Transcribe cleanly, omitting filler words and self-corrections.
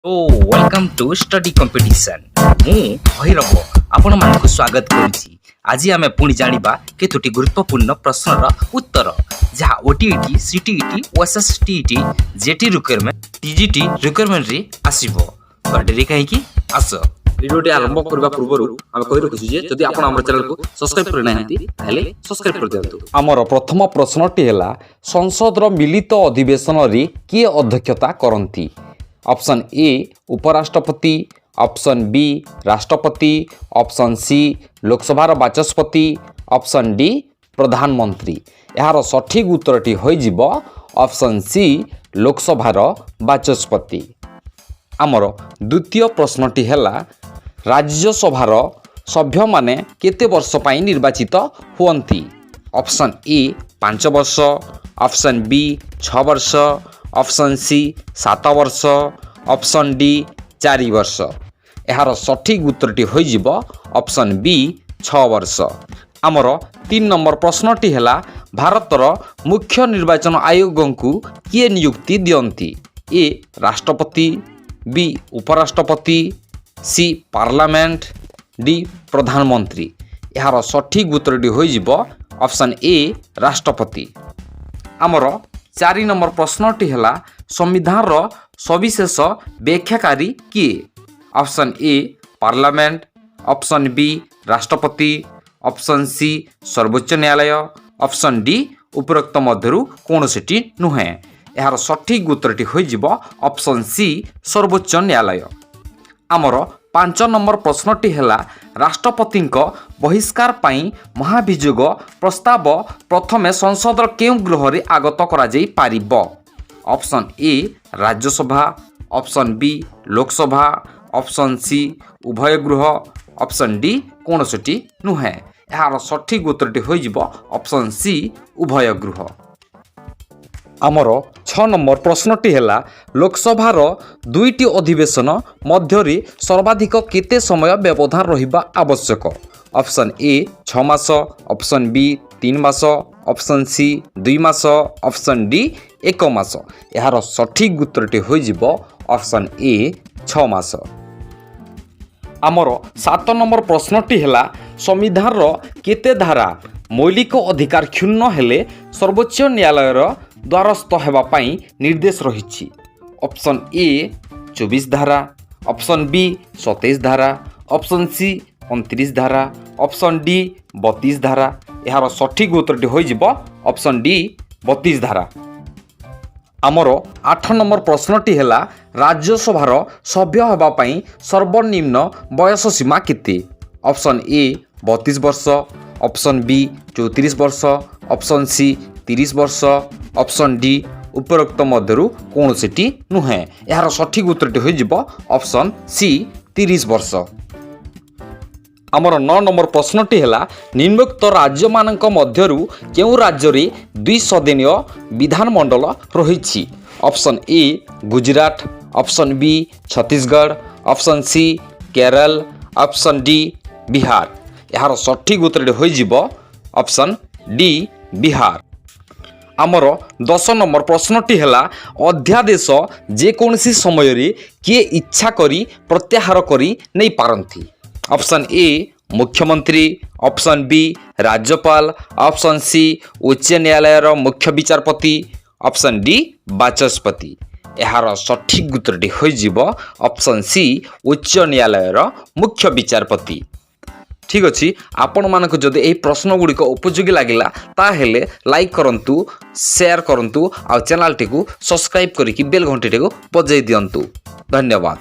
Welcome to Study Competition. ମୁଁ ଭୈରବ ଆପଣମାନଙ୍କୁ ସ୍ୱାଗତ କରୁଛି। ଆଜି ଆମେ ପୁଣି ଜାଣିବା କେତୋଟି ଗୁରୁତ୍ୱପୂର୍ଣ୍ଣ ପ୍ରଶ୍ନର ଉତ୍ତର, ଯାହା OTET, CTET, OSSTET, JT recruitment, TGT ରିକ୍ରୁଟମେଣ୍ଟରେ ଆସିବ। ତ ଡେରି କାହିଁକି, ଆସ। ଭିଡ଼ିଓଟି ଆରମ୍ଭ କରିବା ପୂର୍ବରୁ ଆମେ କହି ରଖୁଛୁ ଯେ ଯଦି ଆପଣ ଆମର ଚ୍ୟାନେଲକୁ ସବସ୍କ୍ରାଇବ୍ କରିନାହାନ୍ତି, ତାହେଲେ ସବସ୍କ୍ରାଇବ୍ କରିଦିଅନ୍ତୁ। ଆମର ପ୍ରଥମ ପ୍ରଶ୍ନଟି ହେଲା, ସଂସଦର ମିଳିତ ଅଧିବେଶନରେ କିଏ ଅଧ୍ୟକ୍ଷତା କରନ୍ତି? ଅପସନ୍ ଏ, ଉପରାଷ୍ଟ୍ରପତି। ଅପସନ୍ ବି, ରାଷ୍ଟ୍ରପତି। ଅପସନ୍ ସି, ଲୋକସଭାର ବାଚସ୍ପତି। ଅପସନ୍ ଡି, ପ୍ରଧାନମନ୍ତ୍ରୀ। ଏହାର ସଠିକ୍ ଉତ୍ତରଟି ହୋଇଯିବ ଅପସନ୍ ସି, ଲୋକସଭାର ବାଚସ୍ପତି। ଆମର ଦ୍ୱିତୀୟ ପ୍ରଶ୍ନଟି ହେଲା, ରାଜ୍ୟସଭାର ସଭ୍ୟମାନେ କେତେ ବର୍ଷ ପାଇଁ ନିର୍ବାଚିତ ହୁଅନ୍ତି? ଅପସନ୍ ଏ, 5 ବର୍ଷ। ଅପସନ୍ ବି, 6 ବର୍ଷ। ଅପସନ୍ ସି, 7 ବର୍ଷ। ଅପସନ୍ ଡି, 4 ବର୍ଷ। ଏହାର ସଠିକ୍ ଉତ୍ତରଟି ହୋଇଯିବ ଅପସନ୍ ବି, 6 ବର୍ଷ। ଆମର 3 ନମ୍ବର ପ୍ରଶ୍ନଟି ହେଲା, ଭାରତର ମୁଖ୍ୟ ନିର୍ବାଚନ ଆୟୋଗଙ୍କୁ କିଏ ନିଯୁକ୍ତି ଦିଅନ୍ତି? ଏ, ରାଷ୍ଟ୍ରପତି। ବି, ଉପରାଷ୍ଟ୍ରପତି। C, parliament. ଡି, ପ୍ରଧାନମନ୍ତ୍ରୀ। ଏହାର ସଠିକ୍ ଉତ୍ତରଟି ହୋଇଯିବ ଅପସନ୍ ଏ, ରାଷ୍ଟ୍ରପତି। ଆମର 4 ନମ୍ବର ପ୍ରଶ୍ନଟି ହେଲା, ସମ୍ବିଧାନର ସବିଶେଷ ବ୍ୟାଖ୍ୟାକାରୀ କିଏ? Option A, parliament. Option B, ରାଷ୍ଟ୍ରପତି। ଅପସନ୍ ସି, ସର୍ବୋଚ୍ଚ ନ୍ୟାୟାଳୟ। ଅପସନ୍ ଡି, ଉପରୋକ୍ତ ମଧ୍ୟରୁ କୌଣସିଟି ନୁହେଁ। ଏହାର ସଠିକ୍ ଉତ୍ତରଟି ହୋଇଯିବ ଅପସନ୍ ସି, ସର୍ବୋଚ୍ଚ ନ୍ୟାୟାଳୟ। ଆମର 5 ନମ୍ବର ପ୍ରଶ୍ନଟି ହେଲା, ରାଷ୍ଟ୍ରପତିଙ୍କ ବହିଷ୍କାର ପାଇଁ ମହାଭିଯୋଗ ପ୍ରସ୍ତାବ ପ୍ରଥମେ ସଂସଦର କେଉଁ ଗୃହରେ ଆଗତ କରାଯାଇପାରିବ? Option A, Rajya Sabha. Option B, Lok Sabha. Option C, ଉଭୟ ଗୃହ। ଅପସନ୍ ଡି, କୌଣସିଟି ନୁହେଁ। ଏହାର ସଠିକ୍ ଉତ୍ତରଟି ହୋଇଯିବ ଅପସନ୍ ସି, ଉଭୟ ଗୃହ। ଆମର 6 ନମ୍ବର ପ୍ରଶ୍ନଟି ହେଲା, ଲୋକସଭାର ଦୁଇଟି ଅଧିବେଶନ ମଧ୍ୟରେ ସର୍ବାଧିକ କେତେ ସମୟ ବ୍ୟବଧାନ ରହିବା ଆବଶ୍ୟକ? ଅପସନ୍ ଏ, 6 ମାସ। ଅପସନ୍ ବି, 3 ମାସ। ଅପସନ୍ ସି, 2 ମାସ। ଅପସନ୍ ଡି, 1 ମାସ। ଏହାର ସଠିକ୍ ଉତ୍ତରଟି ହୋଇଯିବ ଅପସନ୍ ଏ, 6 ମାସ। ଆମର 7 ନମ୍ବର ପ୍ରଶ୍ନଟି ହେଲା, ସମ୍ବିଧାନର କେତେ ଧାରା ମୌଳିକ ଅଧିକାର କ୍ଷୁଣ୍ଣ ହେଲେ ସର୍ବୋଚ୍ଚ ନ୍ୟାୟାଳୟର ଦ୍ୱାରସ୍ଥ ହେବା ପାଇଁ ନିର୍ଦ୍ଦେଶ ରହିଛି? ଅପସନ୍ ଏ, 24 ଧାରା। ଅପସନ୍ ବି, 27 ଧାରା। ଅପସନ୍ ସି, 29 ଧାରା। ଅପସନ୍ ଡି, 32 ଧାରା। ଏହାର ସଠିକ୍ ଉତ୍ତରଟି ହୋଇଯିବ ଅପସନ୍ ଡି, 32 ଧାରା। ଆମର 8 ନମ୍ବର ପ୍ରଶ୍ନଟି ହେଲା, ରାଜ୍ୟସଭାର ସଭ୍ୟ ହେବା ପାଇଁ ସର୍ବନିମ୍ନ ବୟସ ସୀମା କେତେ? ଅପସନ୍ ଏ, 32 ବର୍ଷ। ଅପସନ୍ ବି, 34 ବର୍ଷ। ଅପସନ୍ ସି, 30 ବର୍ଷ। ଅପସନ୍ ଡି, ଉପରୋକ୍ତ ମଧ୍ୟରୁ କୌଣସିଟି ନୁହେଁ। ଏହାର ସଠିକ୍ ଉତ୍ତରଟି ହୋଇଯିବ ଅପସନ୍ ସି, 30 ବର୍ଷ। ଆମର 9 ନମ୍ବର ପ୍ରଶ୍ନଟି ହେଲା, ନିମ୍ନୋକ୍ତ ରାଜ୍ୟମାନଙ୍କ ମଧ୍ୟରୁ କେଉଁ ରାଜ୍ୟରେ ଦ୍ୱିସଦନୀୟ ବିଧାନମଣ୍ଡଳ ରହିଛି? Option A, Gujarat. Option B, Chhattisgarh. Option C, Kerala. Option D, Bihar. ଏହାର ସଠିକ୍ ଉତ୍ତରଟି ହୋଇଯିବ ଅପସନ୍ ଡି, ବିହାର। ଆମର 10 ନମ୍ବର ପ୍ରଶ୍ନଟି ହେଲା, ଅଧ୍ୟାଦେଶ ଯେକୌଣସି ସମୟରେ କିଏ ଇଚ୍ଛା କରି ପ୍ରତ୍ୟାହାର କରି ନେଇପାରନ୍ତି? ଅପସନ୍ ଏ, ମୁଖ୍ୟମନ୍ତ୍ରୀ। ଅପସନ୍ ବି, ରାଜ୍ୟପାଳ। ଅପସନ୍ ସି, ଉଚ୍ଚ ନ୍ୟାୟାଳୟର ମୁଖ୍ୟ ବିଚାରପତି। ଅପସନ୍ ଡି, ବାଚସ୍ପତି। ଏହାର ସଠିକ୍ ଉତ୍ତରଟି ହୋଇଯିବ ଅପସନ୍ ସି, ଉଚ୍ଚ ନ୍ୟାୟାଳୟର ମୁଖ୍ୟ ବିଚାରପତି। ଠିକ୍ ଅଛି, ଆପଣମାନଙ୍କୁ ଯଦି ଏହି ପ୍ରଶ୍ନ ଗୁଡ଼ିକ ଉପଯୋଗୀ ଲାଗିଲା, ତାହେଲେ ଲାଇକ୍ କରନ୍ତୁ, ସେୟାର କରନ୍ତୁ ଆଉ ଚ୍ୟାନେଲଟିକୁ ସବସ୍କ୍ରାଇବ୍ କରିକି ବେଲ୍ ଘଣ୍ଟିଟିକୁ ବଜାଇ ଦିଅନ୍ତୁ। ଧନ୍ୟବାଦ।